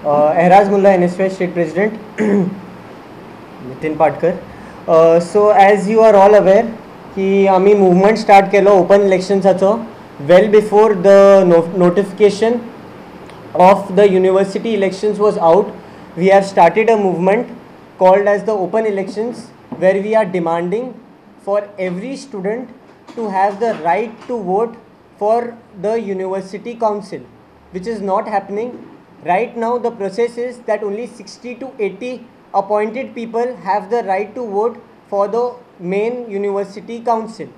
Ehraz Mulla, NSUI State President, Nitin Patkar. So as you are all aware की आमी movement start केलो open इलेक्शन्साचो well before the notification of the university elections was out. We have started a movement called as the open elections, where we are demanding for every student to have the right to vote for the university council, which is not happening. Right now the process is that only 60 to 80 appointed people have the right to vote for the main university council.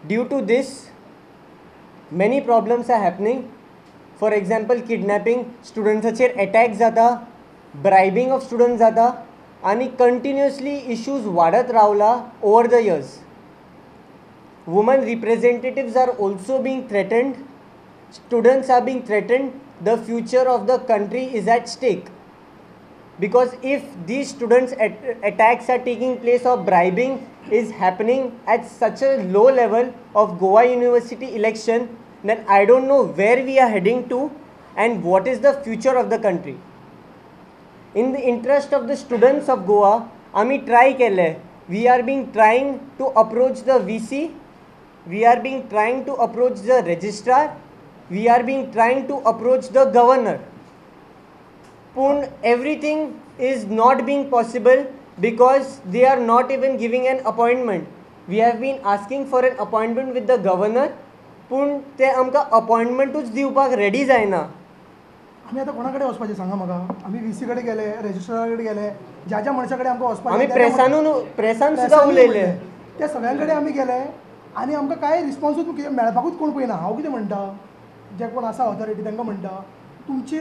Due to this, many problems are happening. For example, kidnapping, स्टुडंट्साचेर attack जाता, bribing of students जाता आनी continuously issues वाडत रावला over the years. Women representatives are also being threatened, students are being threatened, the future of the country is at stake. Because if these students attacks are taking place or bribing is happening at such a low level of Goa University election, then I don't know where we are heading to and what is the future of the country. In the interest of the students of Goa, आमी try केले. We are being trying to approach the VC, we are being trying to approach the registrar, we are being trying to approach the governor. Pun everything is not being possible because they are not even giving an appointment. We have been asking for an appointment with the governor, पूण ते आमकां अपॉयंटमेंटूच दिवपाक ready जायना. आमी आतां कोणा कडेन वचपाचें सांगा म्हाका. आमी व्ही सी कडेन गेले, रजिस्ट्रारा कडेन गेले, ज्या ज्या मनशा कडेन आमकां वचपाचें आमी प्रेसान सुद्दां उलयले, त्या सगळ्यां कडेन आमी गेले आनी आमकां कांय रिस्पॉन्सूच मेळपाकूच कोण पळयना. हांव कितें म्हणटा, जे कोण आसा ऑथॉरिटी तांकां म्हणटा, तुमचे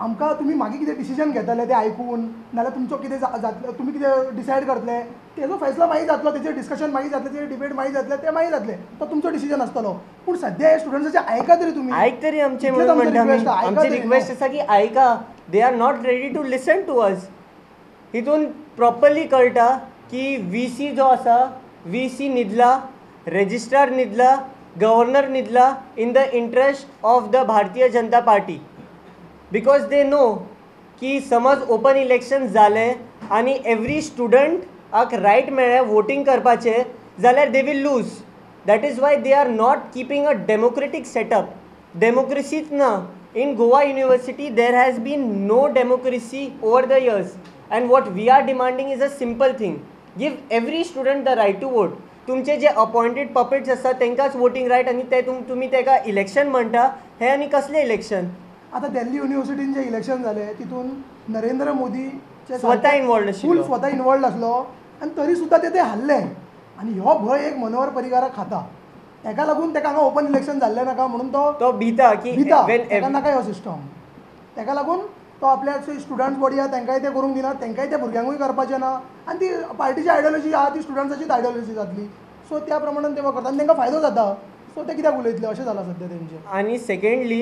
आमकां तुमी मागीर कितें डिसिजन घेतले तें आयकून, नाजाल्यार तुमचो कितें जातलो, तुमी कितें डिसायड करतले तेजो फैसलो मागीर जातलो, तेजेर डिस्कशन मागीर जातलें, तेजेर डिबेट मागीर जातलें, तें मागीर जातलें, तो तुमचो डिसिजन आसतलो. पूण सद्या हे स्टुडंट्साचें आयका तरी तुमी, आयक तरी आमचें म्हणून म्हणटा. आमची रिक्वेस्ट आसा की आयका. They are not ready to listen to us. हितून प्रॉपरली कळटा की व्ही सी जो आसा, व्ही सी न्हिदला, रजिस्ट्रार न्हिदला, गव्हर्नर न्हिदला in the interest of the Bharatiya Janata Party. Because they know की समज ओपन इलेक्शन जालें आनी एवरी स्टुडंटाक रायट मेळ्ळें वोटींग करपाचें जाल्यार they will lose. That is why they are not keeping a democratic setup. डेमोक्रेसीच ना. In Goa University there has been no democracy over the years and what we are demanding is a simple thing. Give every student the right to vote. तुमचे जे अपॉयंटेड puppets आसात तांकांच voting right आनी ते तुमी ताका election म्हणटा, हें आनी कसलें इलेक्शन? आतां दिल्ली युनिवर्सिटीन जे इलेक्शन जालें तितून नरेंद्र मोदी स्वता इनवॉल्ड आशिल्लो, फूल स्वता इनवॉल्ड आसलो आनी तरी सुद्दां ते हारले. आनी हो भंय एक मनोहर पर्रीकाराक खाता, ताका लागून ताका हांगा ओपन इलेक्शन जाल्लें नाका म्हणून तो भिता की भिता, ताका नाका हो सिस्टम. ताका लागून तो आपल्या स्टुडंट्स बॉडी आहा तांकांय तें करूंक दिना, तांकांय त्या भुरग्यांकूय करपाचें ना आनी ती पार्टीची आयडियोलॉजी आहा ती स्टुडंट्साचीच आयडियोलॉजी जातली. सो त्या प्रमाणान ते करता आनी तांकां फायदो जाता. सो ते कित्याक उलयतले अशें जालां सद्या तेंचें. आनी सेकेंडली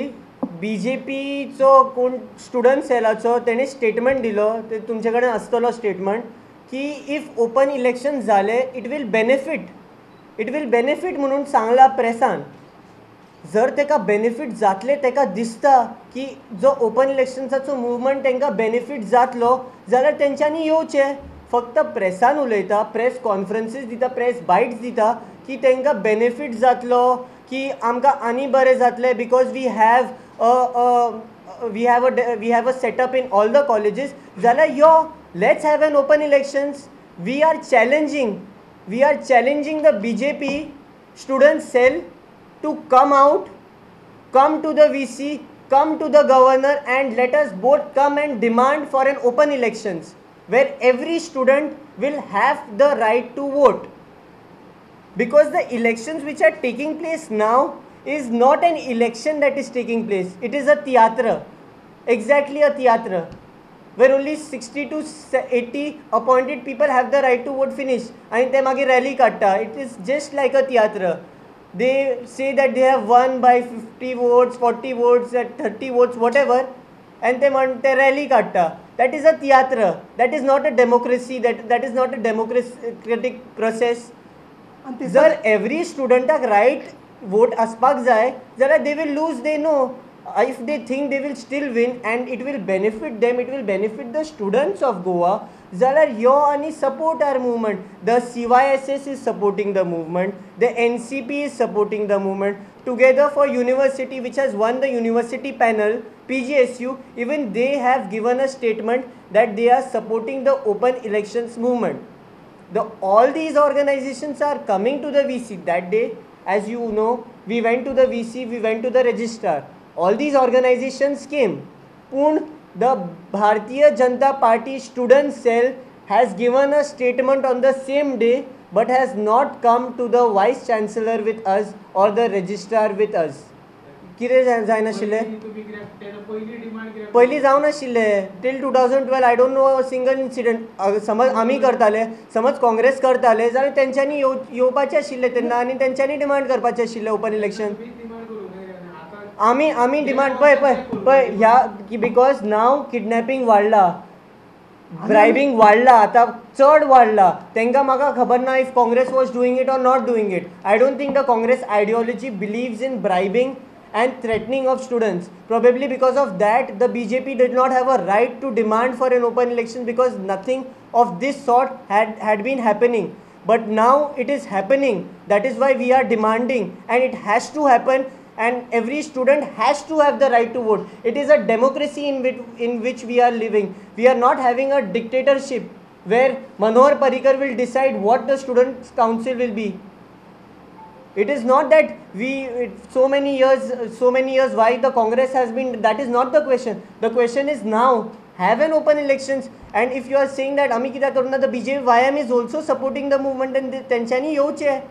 बी जे पीचो कोण स्टुडंट सेलाचो तेणें स्टेटमेंट दिलो, ते तुमचे कडेन आसतलो स्टेटमेंट की if open election जालें it will benefit, it will benefit म्हणून सांगलां प्रेसान. जर ताका बेनिफीट जातलें, ताका दिसता की जो ओपन इलेक्शन्साचो मुवमेंट तांकां बेनिफीट जातलो जाल्यार तेंच्यांनी येवचें. फक्त प्रेसान उलयता, प्रेस कॉन्फरन्सीस दिता, प्रेस बायट्स दिता की तांकां बेनिफीट जातलो, की आमकां आनी बरें जातलें because we have a setup in all the colleges. जाल्यार यो, let's have an open elections. We are challenging the BJP student cell to come out, come to the VC, come to the governor and let us both come and demand for an open elections where every student will have the right to vote. Because the elections which are taking place now is not an election that is taking place. It is a theatre, exactly a theatre, where only 60 to 80 appointed people have the right to vote finish. And ते मागीर rally काडटा. It is just like a theatre. They say that they have won by 50 votes, 40 votes, 30 votes, whatever, and they want the rally katta. That is a theatre. That is not a democracy. That is not a democratic process. जर every student right vote aspak जाय जाल्यार they will lose. They know. If they think they will still win and it will benefit them, it will benefit the students of Goa, जाल्यार यो आनी support our movement. The CYSS is supporting the movement, the NCP is supporting the movement, Together for University, which has won the university panel, PGSU, even they have given a statement that they are supporting the open elections movement. All these organizations are coming to the VC. That day, as you know, we went to the VC, we went to the registrar. All these organizations came. Pun, the Bharatiya Janata Party student cell has given a statement on the same day, but has not come to the vice chancellor with us or the registrar with us. कितें जायनाशिल्लें? पयलीं जावनाशिल्लें. Till 2012 I don't know a single incident. समज आमी करताले, समज काँग्रेस करताले जाल्यार तेंच्यांनी येवपाचें आशिल्लें तेन्ना आनी तेंच्यांनी डिमांड करपाचें आशिल्लें ओपन इलेक्शन. आमी आमी डिमांड पळय पळय पळय ह्या because नाव किडनॅपिंग वाडला, ब्रायबींग वाडला, आतां चड वाडला. तांकां म्हाका खबर ना if Congress was doing it or not doing it. I don't think the Congress ideology believes in bribing and threatening of students. Probably because of that, the BJP did not have a right to demand for an open election because nothing of this sort had been happening. But now it is happening. That is why we are demanding, and it has to happen, and every student has to have the right to vote. It is a democracy in which we are living. We are not having a dictatorship where Manohar Parrikar will decide what the students' council will be. It is not that we so many years why the Congress has been, that is not the question. The question is now have an open elections. And if you are saying that ami kitya karuna, the BJP YM is also supporting the movement and tenchani yevche.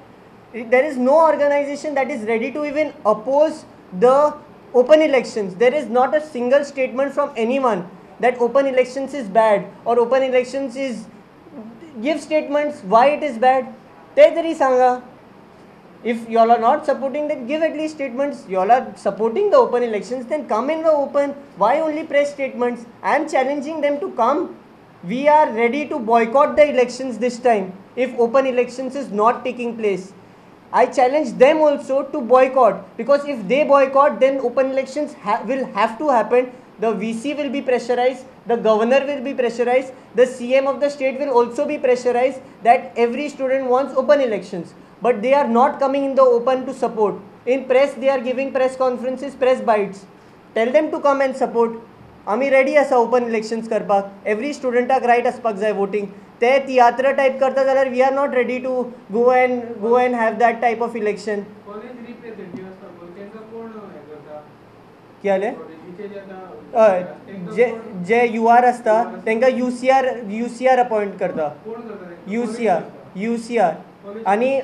There is no organization that is ready to even oppose the open elections. There is not a single statement from anyone that open elections is bad or open elections is, give statements why it is bad. Te tari sanga. If you all are not supporting, then give at least statements. You all are supporting the open elections, then come in the open. Why only press statements? I am challenging them to come. We are ready to boycott the elections this time if open elections is not taking place. I challenge them also to boycott, because if they boycott, then open elections will have to happen. The VC will be pressurized, the governor will be pressurized, the CM of the state will also be pressurized that every student wants open elections. But they are not coming in the open to support. In press, they are giving press conferences, press bites. Tell them to come and support. Ami ready asa open elections karpak. Every student ak right aspak jai voting. Te tiatra type karta jalyar we are not ready to go and have that type of election. College representative asta पळय तेंका कोण हें करता? कितें जालें? जे जे you are आसता तेंका UCR appoint करता. UCR आणि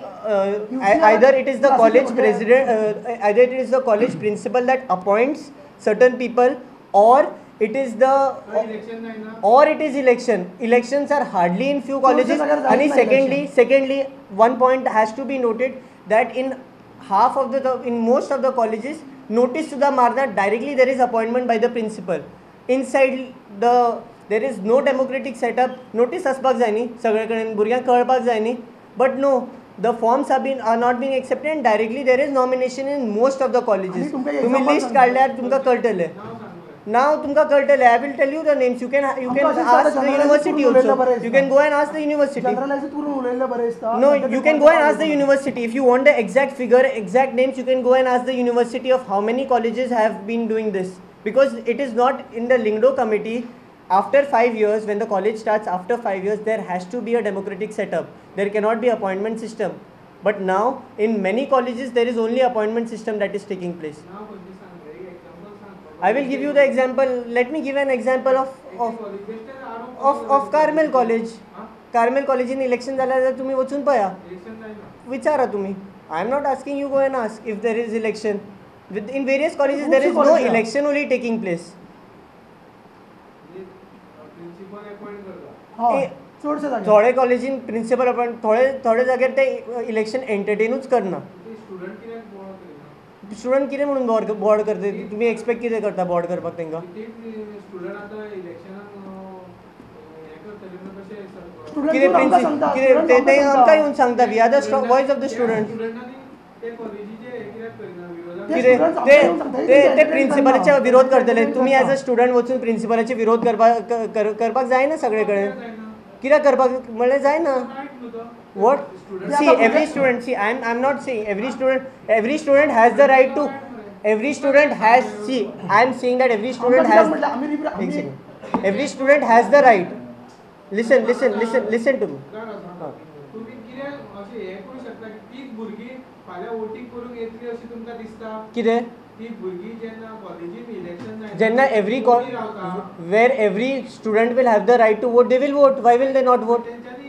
either it is the college president, either it is the college principal that appoints certain people, or it is the or it is election. Elections are hardly in few colleges. And secondly, one point has to be noted that in half of the in most of the colleges, notice to the marna directly there is appointment by the principal. Inside the there is no democratic setup. Notice aspak jai न्ही सगळे कडेन भुरग्यांक कळपाक जाय न्ही. But no, the forms are not being accepted and directly there is nomination in most of the colleges. तुम्ही list काढल्यार तुमकां कळटलें. Now तुमकां कळटलें. I will tell you the names. You can ask the university also. You can go and ask the university. No, you can go and ask the university. If you want the exact figure, exact names, you can go and ask the university of how many colleges have been doing this. Because it is not in the Lyngdoh committee. After 5 years, when the college starts, after 5 years, there has to be a democratic setup. There cannot be appointment system. But now, in many colleges, there is only appointment system that is taking place. I will give you the example. Let me give an example of Carmel College. Carmel College in election जाल्यार तुम्ही वचून पळया, विचारा तुम्ही. I am not asking you go and ask if there is election. In various colleges, there is no election only taking place. थोडे कॉलेजीन principal appoint, थोडे जाग्यार ते इलेक्शन एंटरटेनूच करना. स्टुडंट कितें म्हणून बोर्ड करता? तुमी एक्सपेक्ट कितें करता बोर्ड करपाक तांकां? कितें प्रिन्सिपल कितें ते आमकां येवन सांगता, we are the voice of the student. कितें ते ते ते प्रिन्सिपलाचे विरोध करतले. तुमी एज अ स्टुडंट वचून प्रिन्सिपलाचे विरोध करपाक करपाक जायना सगळे कडेन. कित्याक करपाक म्हणल्यार जायना. What? See, every student, see, I'm not saying every student, every student has the right to, every student has, see, I'm saying that every student has, एक second, every student has the right. Listen, listen, listen, listen to me. तुम्ही कितें अशें हें करूं शकता की तीच भुरगीं फाल्यां वोटींग करूंक येतली अशें तुमकां दिसता? कितें? ती भुरगीं जेन्ना कॉलेजीन इलेक्शन जेन्ना every where every student will have the right to vote, they will vote. Why will they not vote? तेंच्यांनी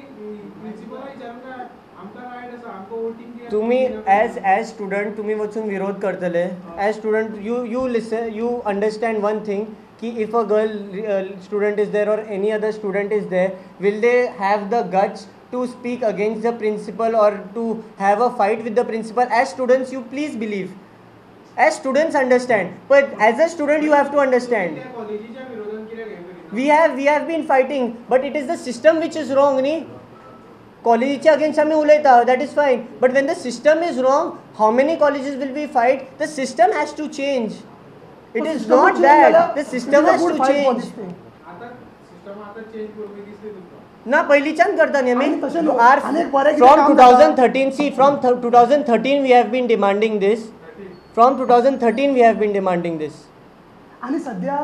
प्रिन्सिपला विचारूंक जाय आमकां रायट आसा आमकां वोटींग. तुम्ही एज एज स्टुडंट तुम्ही वचून विरोध करतले. As student you listen, you understand one thing की if a girl student is there or any other student is there, will they have the guts to speak against the principal or to have a fight with the principal? As students, you please believe. As students understand, but as a student you have to understand. त्या कॉलेजीच्या विरोधान कित्याक हें करिना? We have been fighting, but it is the system which is wrong न्ही. कॉलेजीच्या against आमी उलयता, that is fine, but when the system is wrong, how many colleges will we fight? The system has to change. It is not that the system has to change. आतां system आतां change करूंक दिसली तुमकां? ना, पयलींच्यान करता न्ही आनी आमी. तशें न्हू, are आनी एक बरें कितें फ्रॉम काम 2013, see, from 2013 we have been demanding this. From 2013 we have been demanding this. आनी सद्या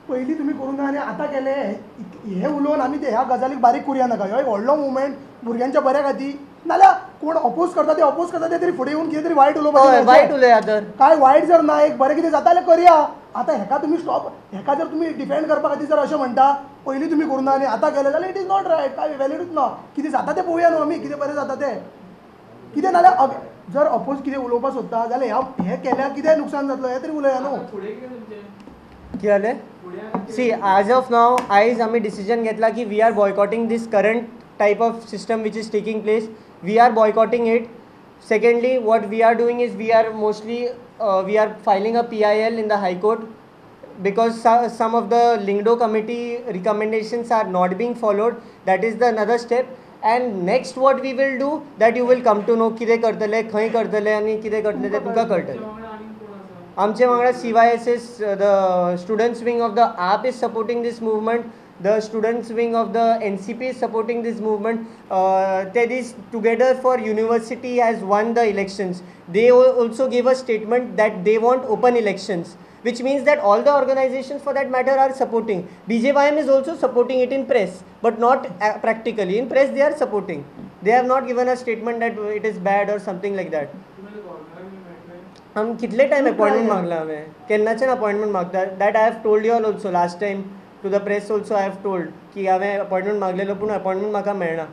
पयलीं तुमी करूंक ना आनी आतां केले हे उलोवन आमी ते ह्या गजालीक बारीक करुया नाका. हो एक व्हडलो मुवमेंट भुरग्यांच्या बऱ्या खातीर. नाल्यार कोण अपोज करता ते अपोज करता ते तरी फुडें येवन कितें तरी वायट उलोवपाचें. हय, वायट उलया तर. काय वायट जर ना, एक बरें कितें जाता जाल्यार करया. आतां हेका तुमी स्टॉप, हेका जर तुमी डिफेंड करपा खातीर जर अशें म्हणटा पयलीं तुमी करूं ना आनी आतां केलें जाल्यार it is not right. काय व्हॅलिडूच ना. कितें जाता तें पळोवया न्हू आमी, कितें बरें जाता तें. कितें नाल्यार जर अपोज कितें उलोवपाक सोदता जाल्यार ह्या हें केल्यार कितें नुकसान जातलो हें तरी उलया न्हू. फुडें कितें तुमचें? कितें जालें? फुडें आतां सी, एज ऑफ नाव आयज आमी डिसिजन घेतला की we are boycotting this current type of system which is taking place. We are boycotting it. Secondly, what we are doing is we are mostly we are filing a PIL in the High Court because some of the Lyngdoh Committee recommendations are not being followed. That is the another step. And next what we will do, that you will come to know. कितें करतले, खंय करतले आनी कितें करतले तें तुमकां कळटलें. तुमच्या वांगडा आनीक कोण आसा? आमचे वांगडा CYSS, the students wing of the AAP is supporting this movement. The students wing of the NCP is supporting this movement. ते दीस Together for University has won the elections. They also give a statement that they want open elections, which means that all the organizations for that matter are supporting. BJYM is also supporting it in press, but not practically. In press they are supporting. They have not given a statement that it is bad or something like that. तुमी गव्हर्नराक बी मेळटले? आम कितले time appointment मागला हांवें, केन्नाच्यान appointment मागता. That I have told you all also last time, to the press also I have told की हांवें appointment मागलेलो पूण appointment म्हाका मेळना.